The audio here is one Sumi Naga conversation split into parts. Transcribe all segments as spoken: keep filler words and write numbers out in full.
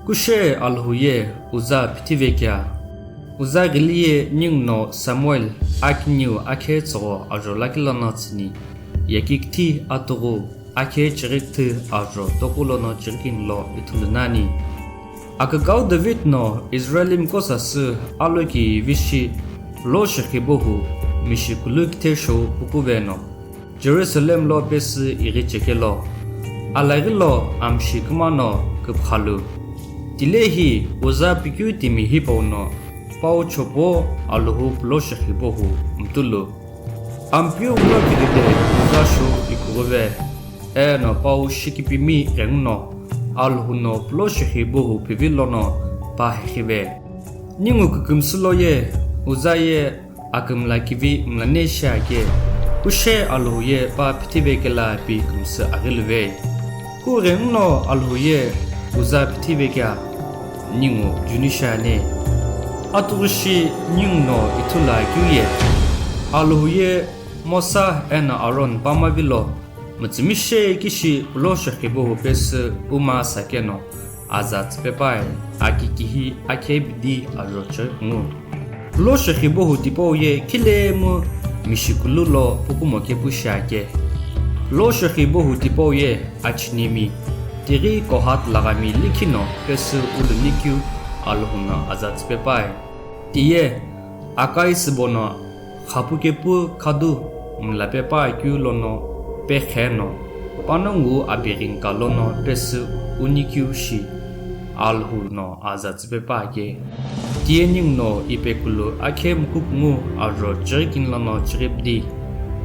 Kushe Alhou ye Uza phithivekia. Uza ghili ye ningu no Samuel akiniu akhe tsogho ajo lakhi lono tsüni, yekikithi atughu akhe chirikthü ajo toku lono chirikini lo ithulu nani. Akükau David no Israeli miko sasü aloki vishi lo shekhibohu mishikulu kitheshou pukuve no Jerusalem lo pesü ighi chekelo, alaghi lo amshi kümano küphalu. Tilehi Uza pikeu timi hipau no pau chopo Alhou pulo shekhibohu mtulu. Ampeu lo kidide Uza shu ikughuve, eno pau shikipimi ghenguno Alhou no pulo shekhibohu pivi lono pa hekhive. Ningu kükümsü lo ye Uza ye akümla kivi mlane shiake, kushe Alhou ye pa phithivekela pi kümsü aghiluve. Kughenguno Alhou ye Uza phithivekia ningu juni shiane. Atughushi ningu no ithulu akeu ye, Alhou ye Mosa eno Aaron pama vilo mütsümishei kishi pulo shekhibohu pesü uma sakeno aza tsüpepae, akikihi akhe bidi ajo chirikngu. Pulo shekhibohu tipau ye khilemu mishikulu lo pukumo kepu shiake. Pulo shekhibohu tipau ye achinemi tighi Kohat laghami likhino pesü ulunikeu Alhou no aza tsüpepae. Tiye akai sübo no khapukepu khadu mlapepa keu lono pekhe no panongu abirinka lono pesü unikeu shi Alhou no aza tsüpepa ke. Tiye ningu no ipekulu akhe mukupungu ajo chirikini lono chiripdi,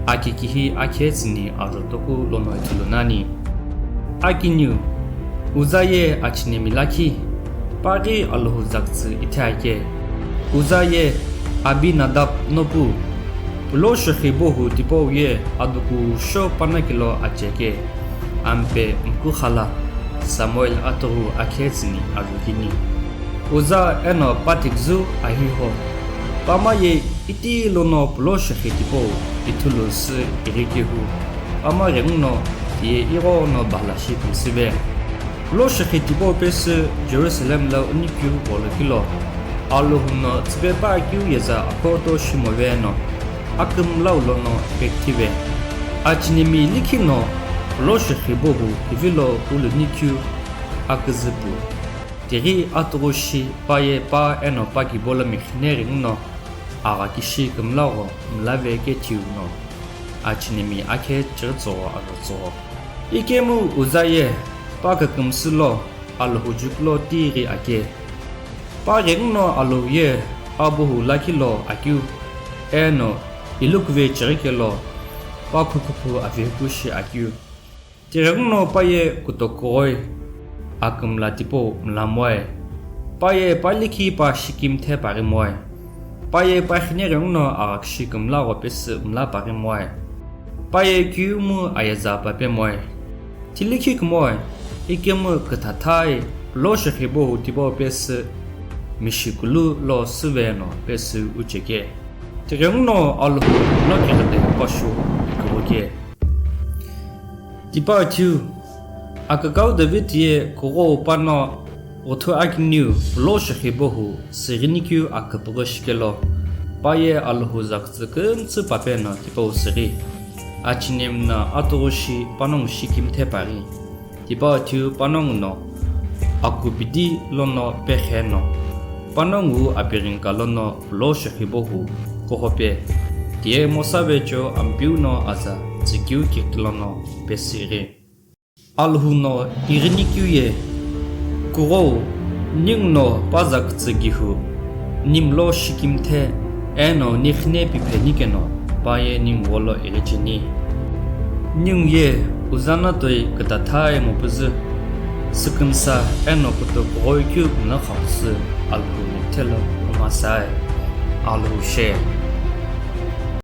akikihi akhe tsüni ajo toku lono ithulu nani. Akiniu Uza ye achinemi lakhi paghi Alhou zaktsü ithiake. Uza ye Abinadab nopu pulo shekhibohu tipau ye adukusho panakilo acheke, ampe mkukhala Samuel atughu akhe tsüni arukini. Uza eno patiküzü ahiho, pama ye iti lono pulo shekhi tipau ithulu sü irikehu, pama ghenguno tiye ighono balashi kümsüve. Pulo shekhi tipau pesü Jerusalem lo unikeu gholo kilo, Alhou no tsüpepa keu yeza akhoto shimove no akümlau lono pekithive. Achinemi likhino pulo shekhibohu kivilo ulunikeu aküzüpu. Tighi atughushi paye pa eno pa kibolo mikhine ghenguno agha kishi kümlagho mlave kethiu no achinemi akhe chiritsogho ajotsogho. Ikemu Uza ye pa kükümsü lo Alhou jukulo tighi ake. Pa ghenguno Alhou ye abuhu lakhi lo akeu, eno ilukuve chirikelo pa khukhupu avepu shi akeu. Tighenguno paye kutokughoi akümla tipau mlamoe. Paye palikhi pa shikimthe parimoe. Paye pakhine ghenguno aghakshi kümlagho pesü mla parimoe. Paye kiumu ayeza papemoe. Tilikhi kumoe, ikemu küthathai lo shekhibohu tipau pesü mishikulu lo süveno pesü ucheke. Tighenguno Alhou lo kighide pashu ikughuke. Tipau thiu, akükau David ye kughou pano ghuthu akiniu pulo shekhibohu sighinikeu aküpüghü shikelo, paye Alhou zakütsü kümtsü papeno tipau sighi. Achinemi no atughushi panongu shikimthe paghi. Tipau thiu panongu no akupidi lono pekhe no, panongu apirinka lono pulo shekhibohu kuhope, tiye Mosa vecho Ampeu no aza tsükeu kikti lono pesü ighi. Alhou no ighinikeu ye, kughou, ningu no pa zakütsü gihu, nimlo shikimthe, eno nikhine piphe nikeno paye ningu gholo ighicheni. Ningu ye Uza na toi kütathai mopüzü, sükümsa eno kutokughoi keu mla khapusü Alhou mithelo umasae. Alhou she.